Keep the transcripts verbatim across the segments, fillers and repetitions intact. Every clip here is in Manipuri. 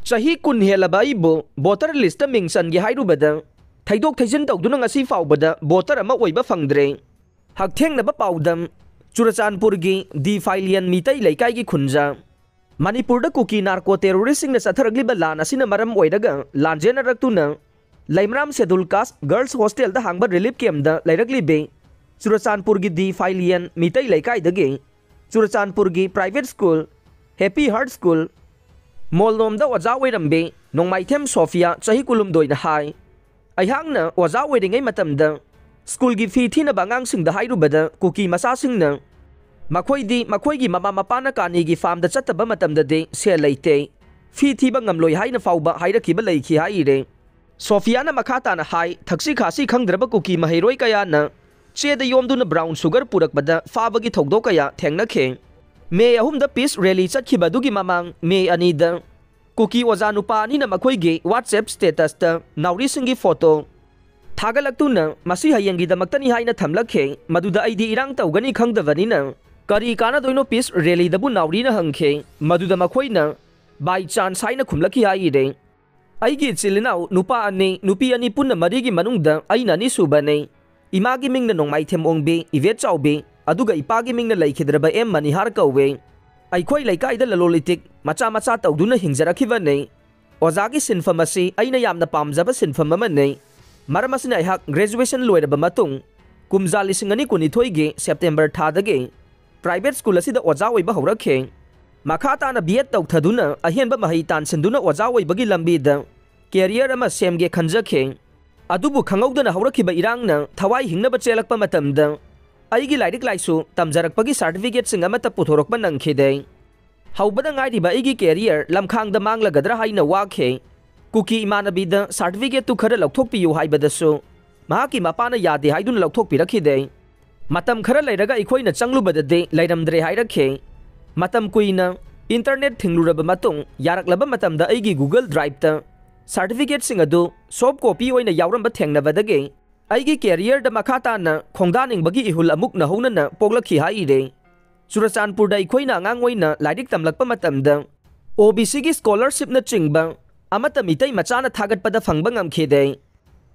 ꯆꯍꯤ ꯀꯨꯟ ꯍꯦꯜꯂꯕ ꯑꯩꯕꯨ ꯚꯣꯇꯔ ꯂꯤꯁꯇ ꯃꯤꯡ ꯆꯟꯒꯦ ꯍꯥꯏꯔꯨꯕꯗ ꯊꯩꯗꯣꯛ ꯊꯩꯖꯤꯟ ꯇꯧꯗꯨꯅ ꯉꯁꯤ ꯐꯥꯎꯕꯗ ꯚꯣꯇꯔ ꯑꯃ ꯑꯣꯏꯕ ꯐꯪꯗ꯭ꯔꯦ꯫ ꯍꯛꯊꯦꯡꯅꯕ ꯄꯥꯎꯗꯝ, ꯆꯨꯔꯆꯥꯟꯄꯨꯔꯒꯤ ꯗꯤꯐꯥꯏꯂꯤꯌꯟ ꯃꯤꯇꯩ ꯂꯩꯀꯥꯏꯒꯤ ꯈꯨꯟꯖꯥ꯫ ꯃꯅꯤꯄꯨꯔꯗ ꯀꯨꯀꯤ ꯅꯥꯔꯀꯣ ꯇꯦꯔꯣꯔꯤꯁꯁꯤꯡꯅ ꯆꯠꯊꯔꯛꯂꯤꯕ ꯂꯥꯟ ꯑꯁꯤꯅ ꯃꯔꯝ ꯑꯣꯏꯔꯒ ꯂꯥꯟꯖꯦꯟꯅꯔꯛꯇꯨꯅ ꯂꯩꯃꯔꯥꯝ ꯁꯦꯗꯨꯜ ꯀꯥꯁ ꯒꯔꯜꯁ ꯍꯣꯁꯇꯦꯜꯗ ꯍꯥꯡꯕ ꯔꯤꯂꯤꯐ ꯀꯦꯝꯞꯗ ꯂꯩꯔꯛꯂꯤꯕꯤ ꯆꯨꯔꯆꯥꯟꯄꯨꯔꯒꯤ ꯗꯤꯐꯥꯏꯂꯤꯌꯟ ꯃꯤꯇꯩ ꯂꯩꯀꯥꯏꯗꯒꯤ ꯆꯨꯔꯆꯥꯟꯄꯨꯔꯒꯤ private school happy heart school ꯃꯣꯜꯂꯣꯝꯗ ꯑꯣꯖꯥ ꯑꯣꯏꯔꯝꯕꯤ ꯅꯣꯡꯃꯥꯏꯊꯦꯝ ꯁꯣꯐꯤꯌꯥ, ꯆꯍꯤ ꯀꯨꯟꯍꯨꯝꯗꯣꯏꯅ ꯍꯥꯏ, ꯑꯩꯍꯥꯛꯅ ꯑꯣꯖꯥ ꯑꯣꯏꯔꯤꯉꯩ ꯃꯇꯝꯗ ꯁ꯭ꯀꯨꯜꯒꯤ ꯐꯤ ꯊꯤꯅꯕ ꯑꯉꯥꯡꯁꯤꯡꯗ ꯍꯥꯏꯔꯨꯕꯗ ꯀꯨꯀꯤ ꯃꯆꯥꯁꯤꯡꯅ ꯃꯈꯣꯏꯗꯤ ꯃꯈꯣꯏꯒꯤ ꯃꯃꯥ ꯃꯄꯥꯅ ꯀꯥꯅꯤꯒꯤ ꯐꯥꯔꯝꯗ ꯆꯠꯇꯕ ꯃꯇꯝꯗꯗꯤ ꯁꯦꯜ ꯂꯩꯇꯦ, ꯐꯤ ꯊꯤꯕ ꯉꯝꯂꯣꯏ ꯍꯥꯏꯅ ꯐꯥꯎꯕ ꯍꯥꯏꯔꯛꯈꯤꯕ ꯂꯩꯈꯤ ꯍꯥꯏꯔꯦ꯫ ꯁꯣꯐꯤꯌꯥꯅ ꯃꯈꯥ ꯇꯥꯅ ꯍꯥꯏ, ꯊꯛꯁꯤ ꯈꯥꯁꯤ ꯈꯪꯗ꯭ꯔꯕ ꯀꯨꯀꯤ ꯃꯍꯩꯔꯣꯏ ꯀꯌꯥꯅ ꯆꯦꯗ ꯌꯣꯝꯗꯨꯅ ꯕ꯭ꯔꯥꯎꯟ ꯁꯨꯒꯔ ꯄꯨꯔꯛꯄꯗ ꯐꯥꯕꯒꯤ ꯊꯧꯗꯣꯛ ꯀꯌꯥ ꯊꯦꯡꯅꯈꯤ꯫ ꯃꯦ ꯑꯍꯨꯝꯗ ꯄꯤꯁ ꯔꯦꯂꯤ ꯆꯠꯈꯤꯕ ꯑꯗꯨꯒꯤ ꯃꯃꯥꯡ ꯃꯦ ꯑꯅꯤꯗ ꯀꯨꯀꯤ ꯑꯣꯖꯥ ꯅꯨꯄꯥ ꯑꯅꯤꯅ ꯃꯈꯣꯏꯒꯤ WhatsApp ꯁ꯭ꯇꯦꯇꯁꯇ ꯅꯥꯎꯔꯤꯁꯤꯡꯒꯤ ꯐꯣꯇꯣ ꯊꯥꯒꯠꯂꯛꯇꯨꯅ ꯃꯁꯤ ꯍꯌꯦꯡꯒꯤꯗꯃꯛꯇꯅꯤ ꯍꯥꯏꯅ ꯊꯝꯂꯛꯈꯤ꯫ ꯃꯗꯨꯗ ꯑꯩꯗꯤ ꯏꯔꯥꯡ ꯇꯧꯒꯅꯤ ꯈꯪꯗꯕꯅꯤꯅ ꯀꯔꯤ ꯀꯥꯟꯅꯗꯣꯏꯅꯣ ꯄꯤꯁ ꯔꯦꯂꯤꯗꯕꯨ ꯅꯥꯎꯔꯤꯅ ꯍꯪꯈꯤ꯫ ꯃꯗꯨꯗ ꯃꯈꯣꯏꯅ by chance ꯍꯥꯏꯅ ꯈꯨꯝꯂꯛꯈꯤ ꯍꯥꯏꯔꯦ꯫ ꯑꯩꯒꯤ ꯏꯆꯤꯜ ꯏꯅꯥꯎ ꯅꯨꯄꯥ ꯑꯅꯤ, ꯅꯨꯄꯤ ꯑꯅꯤ ꯄꯨꯟꯅ ꯃꯔꯤꯒꯤ ꯃꯅꯨꯡꯗ ꯑꯩꯅ ꯑꯅꯤꯁꯨꯕꯅꯤ꯫ ꯏꯃꯥꯒꯤ ꯃꯤꯡꯅ ꯅꯣꯡꯃꯥꯏꯊꯦꯝ ꯑꯣꯡꯕꯤ, ꯏꯕꯦꯠ ꯆꯥꯎꯕꯤ, ꯑꯗꯨꯒ ꯏꯄꯥꯒꯤ ꯃꯤꯡꯅ ꯂꯩꯈꯤꯗ꯭ꯔꯕ ꯑꯦꯝ ꯃꯅꯤꯍꯥꯔ ꯀꯧꯋꯦ꯫ ꯑꯩꯈꯣꯏ ꯂꯩꯀꯥꯏꯗ ꯂꯂꯣꯟ ꯏꯇꯤꯛ ꯃꯆꯥ ꯃꯆꯥ ꯇꯧꯗꯨꯅ ꯍꯤꯡꯖꯔꯛꯈꯤꯕꯅꯤ꯫ ꯑꯣꯖꯥꯒꯤ ꯁꯤꯟꯐꯝ ꯑꯁꯤ ꯑꯩꯅ ꯌꯥꯝꯅ ꯄꯥꯝꯖꯕ ꯁꯤꯟꯐꯝ ꯑꯃꯅꯤ꯫ ꯃꯔꯝ ꯑꯁꯤꯅ ꯑꯩꯍꯥꯛ ꯒ꯭ꯔꯦꯖꯨꯑꯦꯁꯟ ꯂꯣꯏꯔꯕ ꯃꯇꯨꯡ ꯀꯨꯝꯖꯥ ꯂꯤꯁꯤꯡ ꯑꯅꯤ ꯀꯨꯟꯅꯤꯊꯣꯏꯒꯤ ꯁꯦꯞꯇꯦꯝꯕꯔ ꯊꯥꯗꯒꯤ ꯄ꯭ꯔꯥꯏꯚꯦꯠ ꯁ꯭ꯀꯨꯜ ꯑꯁꯤꯗ ꯑꯣꯖꯥ ꯑꯣꯏꯕ ꯍꯧꯔꯛꯈꯤ꯫ ꯃꯈꯥ ꯇꯥꯅ ꯕꯤ ꯑꯦꯗ ꯇꯧꯊꯗꯨꯅ ꯑꯍꯦꯟꯕ ꯃꯍꯩ ꯇꯥꯟꯁꯤꯟꯗꯨꯅ ꯑꯣꯖꯥ ꯑꯣꯏꯕꯒꯤ ꯂꯝꯕꯤꯗ ꯀꯦꯔꯤꯌꯔ ꯑꯃ ꯁꯦꯝꯒꯦ ꯈꯟꯖꯈꯤ꯫ ꯑꯗꯨꯕꯨ ꯈꯪꯍꯧꯗꯅ ꯍꯧꯔꯛꯈꯤꯕ ꯏꯔꯥꯡꯅ ꯊꯋꯥꯏ ꯍꯤꯡꯅꯕ ꯆꯦꯜꯂꯛꯄ ꯃꯇꯝꯗ ꯑꯩꯒꯤ ꯂꯥꯏꯔꯤꯛ ꯂꯥꯏꯁꯨ ꯇꯝꯖꯔꯛꯄꯒꯤ ꯁꯥꯔꯇꯤꯐꯤꯀꯦꯠꯁꯤꯡ ꯑꯃꯠꯇ ꯄꯨꯊꯣꯔꯛꯄ ꯅꯪꯈꯤꯗꯦ꯫ ꯍꯧꯕꯗ ꯉꯥꯏꯔꯤꯕ ꯑꯩꯒꯤ ꯀꯦꯔꯤꯌꯔ ꯂꯝꯈꯥꯡꯗ ꯃꯥꯡꯂꯒꯗ꯭ꯔꯥ ꯍꯥꯏꯅ ꯋꯥꯈꯤ꯫ ꯀꯨꯀꯤ ꯏꯃꯥꯟꯅꯕꯤꯗ ꯁꯥꯔꯇꯤꯐꯤꯀꯦꯠꯇꯨ ꯈꯔ ꯂꯧꯊꯣꯛꯄꯤꯌꯨ ꯍꯥꯏꯕꯗꯁꯨ ꯃꯍꯥꯛꯀꯤ ꯃꯄꯥꯅ ꯌꯥꯗꯦ ꯍꯥꯏꯗꯨꯅ ꯂꯧꯊꯣꯛꯄꯤꯔꯛꯈꯤꯗꯦ꯫ ꯃꯇꯝ ꯈꯔ ꯂꯩꯔꯒ ꯑꯩꯈꯣꯏꯅ ꯆꯪꯂꯨꯕꯗꯗꯤ ꯂꯩꯔꯝꯗ꯭ꯔꯦ ꯍꯥꯏꯔꯛꯈꯤ꯫ ꯃꯇꯝ ꯀꯨꯏꯅ ꯏꯟꯇꯔꯅꯦꯠ ꯊꯤꯡꯂꯨꯔꯕ ꯃꯇꯨꯡ ꯌꯥꯔꯛꯂꯕ ꯃꯇꯝꯗ ꯑꯩꯒꯤ ꯒꯨꯒꯜ ꯗ꯭ꯔꯥꯏꯚꯇ ꯁꯥꯔꯇꯤꯐꯤꯀꯦꯠꯁꯤꯡ ꯑꯗꯨ ꯁꯣꯐ ꯀꯣꯄꯤ ꯑꯣꯏꯅ ꯌꯥꯎꯔꯝꯕ ꯊꯦꯡꯅꯕꯗꯒꯤ ꯑꯩꯒꯤ ꯀꯦꯔꯤꯌꯔꯗ ꯃꯈꯥ ꯇꯥꯅ ꯈꯣꯡꯗꯥꯅꯤꯡꯕꯒꯤ ꯏꯍꯨꯜ ꯑꯃꯨꯛ ꯅꯧꯍꯧꯅꯅ ꯄꯣꯛꯂꯛꯈꯤ ꯍꯥꯏꯔꯦ꯫ ꯆꯨꯔꯆꯥꯟꯄꯨꯔꯗ ꯑꯩꯈꯣꯏꯅ ꯑꯉꯥꯡ ꯑꯣꯏꯅ ꯂꯥꯏꯔꯤꯛ ꯇꯝꯂꯛꯄ ꯃꯇꯝꯗ ꯑꯣ ꯕꯤ ꯁꯤꯒꯤ ꯁ꯭ꯀꯣꯂꯔꯁꯤꯞꯅꯆꯤꯡꯕ ꯑꯃꯠꯇ ꯃꯤꯇꯩ ꯃꯆꯥꯅ ꯊꯥꯒꯠꯄꯗ ꯐꯪꯕ ꯉꯝꯈꯤꯗꯦ꯫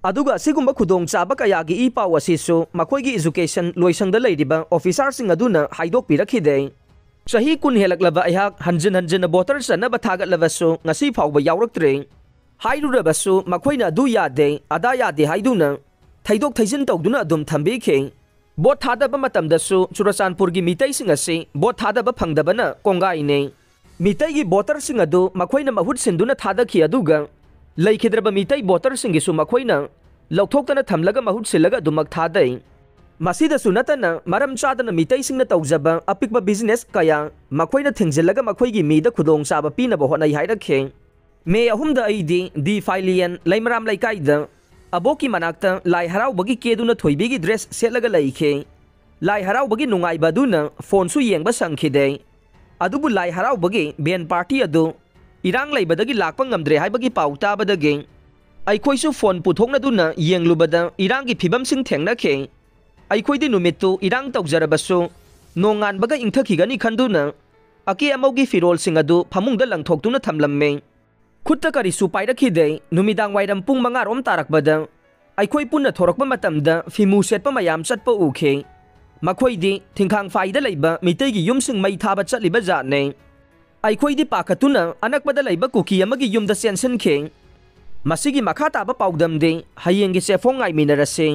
ꯑꯗꯨꯒ ꯑꯁꯤꯒꯨꯝꯕ ꯈꯨꯗꯣꯡꯆꯥꯕ ꯀꯌꯥꯒꯤ ꯏ ꯄꯥꯎ ꯑꯁꯤꯁꯨ ꯃꯈꯣꯏꯒꯤ ꯏꯖꯨꯀꯦꯁꯟ ꯂꯣꯏꯁꯪꯗ ꯂꯩꯔꯤꯕ ꯑꯣꯐꯤꯁꯥꯔꯁꯤꯡ ꯑꯗꯨꯅ ꯍꯥꯏꯗꯣꯛꯄꯤꯔꯛꯈꯤꯗꯦ꯫ ꯆꯍꯤ ꯀꯨꯟ ꯍꯦꯜꯂꯛꯂꯕ ꯑꯩꯍꯥꯛ ꯍꯟꯖꯤꯟ ꯍꯟꯖꯤꯟꯅ ꯚꯣꯇꯔ ꯆꯟꯅꯕ ꯊꯥꯒꯠꯂꯕꯁꯨ ꯉꯁꯤ ꯐꯥꯎꯕ ꯌꯥꯎꯔꯛꯇ꯭ꯔꯤ꯫ ꯍꯥꯏꯔꯨꯔꯕꯁꯨ ꯃꯈꯣꯏꯅ ꯑꯗꯨ ꯌꯥꯗꯦ, ꯑꯗꯥ ꯌꯥꯗꯦ ꯍꯥꯏꯗꯨꯅ ꯊꯩꯗꯣꯛ ꯊꯩꯖꯤꯟ ꯇꯧꯗꯨꯅ ꯑꯗꯨꯝ ꯊꯝꯕꯤꯈꯤ꯫ ꯚꯣꯠ ꯊꯥꯗꯕ ꯃꯇꯝꯗꯁꯨ ꯆꯨꯔꯆꯥꯟꯄꯨꯔꯒꯤ ꯃꯤꯇꯩꯁꯤꯡ ꯑꯁꯤ ꯚꯣꯠ ꯊꯥꯗꯕ ꯐꯪꯗꯕꯅ ꯀꯣꯡꯒꯥꯏꯅꯤ꯫ ꯃꯤꯇꯩꯒꯤ ꯚꯣꯇꯔꯁꯤꯡ ꯑꯗꯨ ꯃꯈꯣꯏꯅ ꯃꯍꯨꯠ ꯁꯤꯟꯗꯨꯅ ꯊꯥꯗꯈꯤ, ꯑꯗꯨꯒ ꯂꯩꯈꯤꯗ꯭ꯔꯕ ꯃꯤꯇꯩ ꯚꯣꯇꯔꯁꯤꯡꯒꯤꯁꯨ ꯃꯈꯣꯏꯅ ꯂꯧꯊꯣꯛꯇꯅ ꯊꯝꯂꯒ ꯃꯍꯨꯠ ꯁꯤꯜꯂꯒ ꯑꯗꯨꯃꯛ ꯊꯥꯗꯩ꯫ ꯃꯁꯤꯗꯁꯨ ꯅꯠꯇꯅ ꯃꯔꯝ ꯆꯥꯗꯅ ꯃꯤꯇꯩꯁꯤꯡꯅ ꯇꯧꯖꯕ ꯑꯄꯤꯛꯄ ꯕꯤꯖꯤꯅꯦꯁ ꯀꯌꯥ ꯃꯈꯣꯏꯅ ꯊꯤꯡꯖꯤꯜꯂꯒ ꯃꯈꯣꯏꯒꯤ ꯃꯤꯗ ꯈꯨꯗꯣꯡꯆꯥꯕ ꯄꯤꯅꯕ ꯍꯣꯠꯅꯩ ꯍꯥꯏꯔꯛꯈꯤ꯫ ꯃꯦ ꯑꯍꯨꯝꯗ ꯑꯩꯗꯤ ꯗꯤ ꯐꯥꯏꯂꯤꯌꯟ ꯂꯩꯃꯔꯥꯝ ꯂꯩꯀꯥꯏꯗ ꯑꯕꯣꯛꯀꯤ ꯃꯅꯥꯛꯇ ꯂꯥꯏ ꯍꯔꯥꯎꯕꯒꯤ ꯀꯦꯗꯨꯅ ꯊꯣꯏꯕꯤꯒꯤ ꯗ꯭ꯔꯦꯁ ꯁꯦꯠꯂꯒ ꯂꯩꯈꯤ꯫ ꯂꯥꯏ ꯍꯔꯥꯎꯕꯒꯤ ꯅꯨꯡꯉꯥꯏꯕ ꯑꯗꯨꯅ ꯐꯣꯟꯁꯨ ꯌꯦꯡꯕ ꯁꯪꯈꯤꯗꯦ꯫ ꯑꯗꯨꯕꯨ ꯂꯥꯏ ꯍꯔꯥꯎꯕꯒꯤ ꯕꯦꯟ ꯄꯥꯔꯇꯤ ꯑꯗꯨ ꯏꯔꯥꯡ ꯂꯩꯕꯗꯒꯤ ꯂꯥꯛꯄ ꯉꯝꯗ꯭ꯔꯦ ꯍꯥꯏꯕꯒꯤ ꯄꯥꯎ ꯇꯥꯕꯗꯒꯤ ꯑꯩꯈꯣꯏꯁꯨ ꯐꯣꯟ ꯄꯨꯊꯣꯛꯅꯗꯨꯅ ꯌꯦꯡꯂꯨꯕꯗ ꯏꯔꯥꯡꯒꯤ ꯐꯤꯕꯝꯁꯤꯡ ꯊꯦꯡꯅꯈꯤ꯫ ꯑꯩꯈꯣꯏꯗꯤ ꯅꯨꯃꯤꯠꯇꯨ ꯏꯔꯥꯡ ꯇꯧꯖꯔꯕꯁꯨ ꯅꯣꯡꯉꯥꯟꯕꯒ ꯏꯪꯊꯈꯤꯒꯅꯤ ꯈꯟꯗꯨꯅ ꯑꯀꯦ ꯑꯃꯧꯒꯤ ꯐꯤꯔꯣꯜꯁꯤꯡ ꯑꯗꯨ ꯐꯃꯨꯡꯗ ꯂꯪꯊꯣꯛꯇꯨꯅ ꯊꯝꯂꯝꯃꯤ꯫ ꯈꯨꯠꯇ ꯀꯔꯤꯁꯨ ꯄꯥꯏꯔꯛꯈꯤꯗꯦ꯫ ꯅꯨꯃꯤꯗꯥꯡ ꯋꯥꯏꯔꯝ ꯄꯨꯡ ꯃꯉꯥ ꯔꯣꯝ ꯇꯥꯔꯛꯄꯗ ꯑꯩꯈꯣꯏ ꯄꯨꯟꯅ ꯊꯣꯔꯛꯄ ꯃꯇꯝꯗ ꯐꯤꯃꯨ ꯁꯦꯠꯄ ꯃꯌꯥꯝ ꯆꯠꯄ ꯎꯈꯤ꯫ ꯃꯈꯣꯏꯗꯤ ꯊꯤꯡꯈꯥꯡꯐꯥꯏꯗ ꯂꯩꯕ ꯃꯤꯇꯩꯒꯤ ꯌꯨꯝꯁꯤꯡ ꯃꯩ ꯊꯥꯕ ꯆꯠꯂꯤꯕ ꯖꯥꯠꯅꯤ꯫ ꯑꯩꯈꯣꯏꯗꯤ ꯄꯥꯈꯠꯇꯨꯅ ꯑꯅꯛꯄꯗ ꯂꯩꯕ ꯀꯨꯀꯤ ꯑꯃꯒꯤ ꯌꯨꯝꯗ ꯆꯦꯟꯁꯤꯟꯈꯤ꯫ ꯃꯁꯤꯒꯤ ꯃꯈꯥ ꯇꯥꯕ ꯄꯥꯎꯗꯝꯗꯤ ꯍꯌꯦꯡꯒꯤ ꯆꯦꯐꯣꯡ ꯉꯥꯏꯃꯤꯟꯅꯔꯁꯤ꯫